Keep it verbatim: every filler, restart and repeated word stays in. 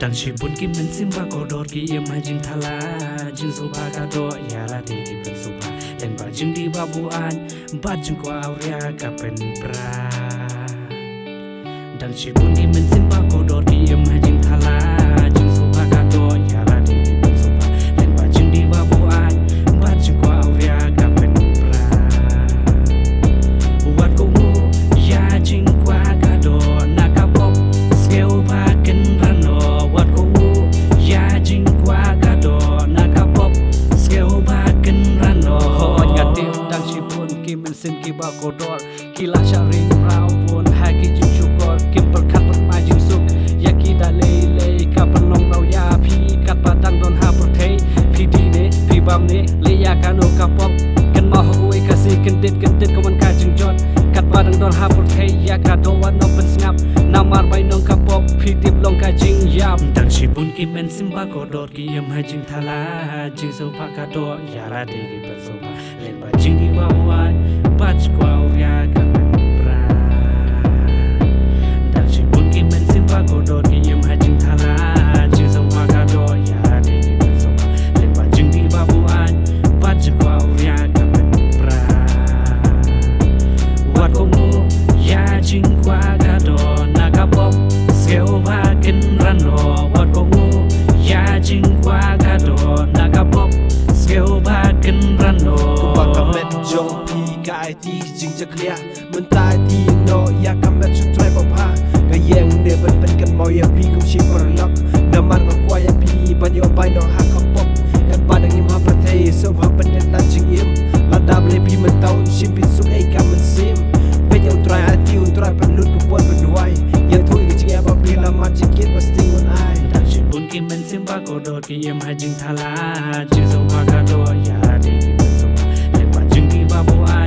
Tang shibun ki mynsiem ba kordor ki im ha jingthala, jingsngewbha ka doh ïa lade ki pynsngewbha. Lyngba jingdih ba buaid bad jingkwah awria ka pynpra. Tang shibun ki mynsiem ba kordor ki im ha jingthala, jingsngewbha ka doh ïa lade ki pynsngewbha. Lyngba jingdih ba buaid bad jingkwah awria ka pynpra. Wat kohnguh ïa jingkwah ka doh na ka pop, sngewbha kynran noh. Wat kohnguh ïa jingkwah ka doh na ka pop, sngewbha kynran noh. Hooid, nga tip tang shibun ki mynsiem kiba kordor ki la shah ring raw bun ha ki jingshukor, kim pyrkhat pyrkhat jingsuk ïa ki da lei lei. Ka pynlong raw ïa phi katba dang don ha pyrthei. Phi dih ne phi bam ne, leh ïa kano ka pop, kynmaw ha kawei ka sngi kyndit kyndit ka wan ka jingjot. Katba dang don ha pyrthei ïa ka doh wat noh pynsngap, namar bainong ka pop phi tip long ka jingïap. Tang shibun ki mynsiem ba kordor ki im ha jingthala, jingsngewbha ka doh ïa lade ki pynsngewbha. Lyngba jingdih ba buaid bad jingkwah awria ka pynpra. Tang shibun ki mynsiem ba kordor ki im ha jingthala, jingsngewbha ka doh ïa lade ki pynsngewbha. Lyngba jingdih ba buaid bad jingkwah awria ka pynpra. Wat kohnguh ïa jingkwah ka doh na ka pop, sngewbha kynran noh. Wat kohnguh ïa jingkwah ka doh na ka pop, sngewbha kynran noh. Kumba ka met jong phi ka aiti jingjakhlia, mynta aiti noh ïa ka met sha U Trai ba bha. Ka ïeng ne ban pynkynmaw ïa phi kum shi paralok, namar ka kwah ïa phi ban ïoh bainong ha ka pop. Katba dang im ha pyrthei sngewbha pyndep lad jingim. Lada balei phi mynta un shim phi suk ei ka mynsiem. Peit ïa U Trai, aiti U Trai pynlut ka pop pynduwai. Ïathuh ïa ka jingïap ba phi la mad jingkit ba sting un ai. Tang shibun ki mynsiem ba kordor ki im ha jingthala, jingsngewbha ka doh ïa lade ki pynsngewbha. Lyngba jingdih ba buaid